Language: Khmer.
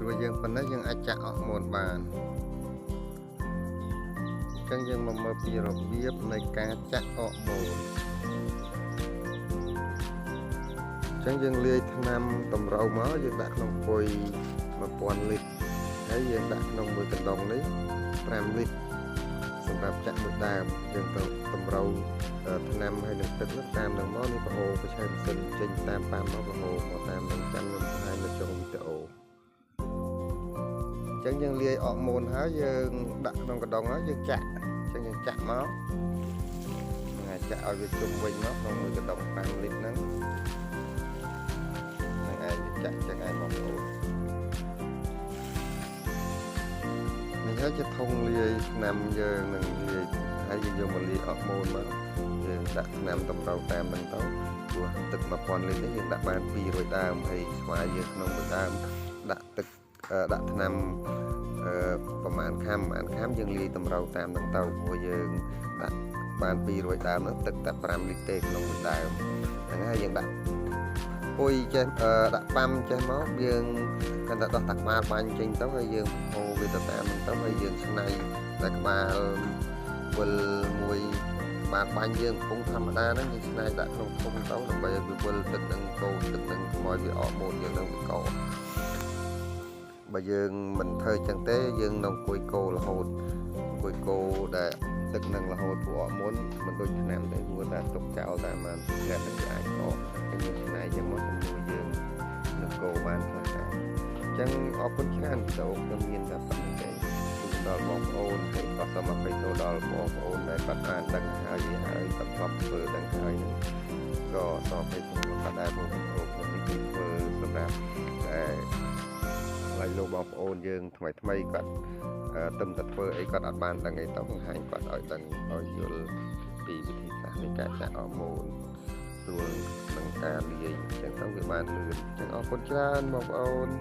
របស់យើងប៉ុណ្ណេះយើងអាចចាក់អរម៉ូនបានអញ្ចឹងយើងមកមើលពីរបៀបនៃការចាក់អរម៉ូនអញ្ចឹងយើងលាយថ្នាំតម្រូវមកយើងដាក់ក្នុងពុយ1000លីត្រហើយយើងដាក់ក្នុងមួយកណ្ដុងនេះ5លីត្រសម្រាប់ចាក់មួយដើមយើងទៅតម្រូវថ្នាំហើយនឹងទឹកនោះតាមនឹងមកនេះប្រហូរប្រឆេះម៉ាស៊ីនចេញតាមប៉ាំមកប្រហូរមកតាមនឹងចាំខ្ញុំបង្ហាញនៅចុងវីដេអូអញ្ចឹងយើងលាយអរម៉ូនហើយយើងដាក់ក្នុងកណ្ដុងហើយយើងចាក់អញ្ចឹងយើងចាក់មកហ្នឹងចាក់ឲ្យវាជុំវិញមកក្នុងមួយកណ្ដុង5លីត្រហ្នឹងហ្នឹងឯងចាក់ចឹងឯងបងប្អូននេះហើយជាធុងលាយថ្នាំយើងនឹងលាយហើយយើងយកមកលាយអរម៉ូនមកយើងដាក់ថ្នាំតម្រូវតាមហ្នឹងទៅព្រោះទឹក1000លីត្រនេះយើងដាក់បាន200ដើមហើយស្វាយយើងក្នុងមួយដើមដាក់ទឹកដាក់ថ្នាំប្រហែលខាំប្រហែលខាំយើងលាយតម្រូវតាមហ្នឹងទៅព្រោះយើងដាក់បាន200ដើមហ្នឹងទឹកតែ5លីត្រទេក្នុងមួយដើមហ្នឹងហើយយើងដាក់ពុយចេះដាក់ប៉ាំចេះមកយើងកាន់តែដោះតាក្បាលបាញ់ចេញទៅហើយយើងហូរវាទៅតាមហ្នឹងទៅហើយយើងស្នៃតែក្បាលវិលមួយក្បាលបាញ់យើងកំពុងធម្មតាហ្នឹងយើងស្នៃដាក់ក្នុងធុងទៅដើម្បីឲ្យវាវិលទឹកនឹងកូរទឹកនឹងកុំឲ្យវាអកម៉ូនយើងនឹងវាកោបើយើងមិនធ្វើចឹងទេយើងនឹងអង្គុយកោរហូតអង្គុយកោដែលទឹកនឹងរហូតព្រោះអកមុនមិនដូចថ្នាំទេព្រោះតែទុកចោលតែមិនផ្លែហ្នឹងវាអាចកហើយយើងស្នៃចឹងមកជំនួយយើងនឹងកោបានខ្លះដែរអញ្ចឹងអរគុណច្រើនវីដេអូខ្ញុំមានតែប៉ុណ្្នឹងទេជូនដល់បងប្អូនហើយក៏សូមអភ័យទោសដល់បងប្អូនដែលគាត់បានដឹងហើយហើយគាត់ធ្លាប់ធ្វើដឹងហើយហ្នឹងក៏សូមអភ័យទោសគាត់ដែរព្រោះវីដេអូខ្ញុំនេះគឺធ្វើសម្រាប់តែហើយលោកបងប្អូនយើងថ្មីថ្មីគាត់ទឹមតែធ្វើអីគាត់អត់បានដឹងអីទៅបង្ហាញគាត់ឲ្យដឹងឲ្យយល់ពីវិធីសាស្ត្រនៃការចាក់អរម៉ូនស្រួលក្នុងការលាយអញ្ចឹងទៅវាបានលឿនអញ្ចឹងអរគុណច្រើនបងប្អូន។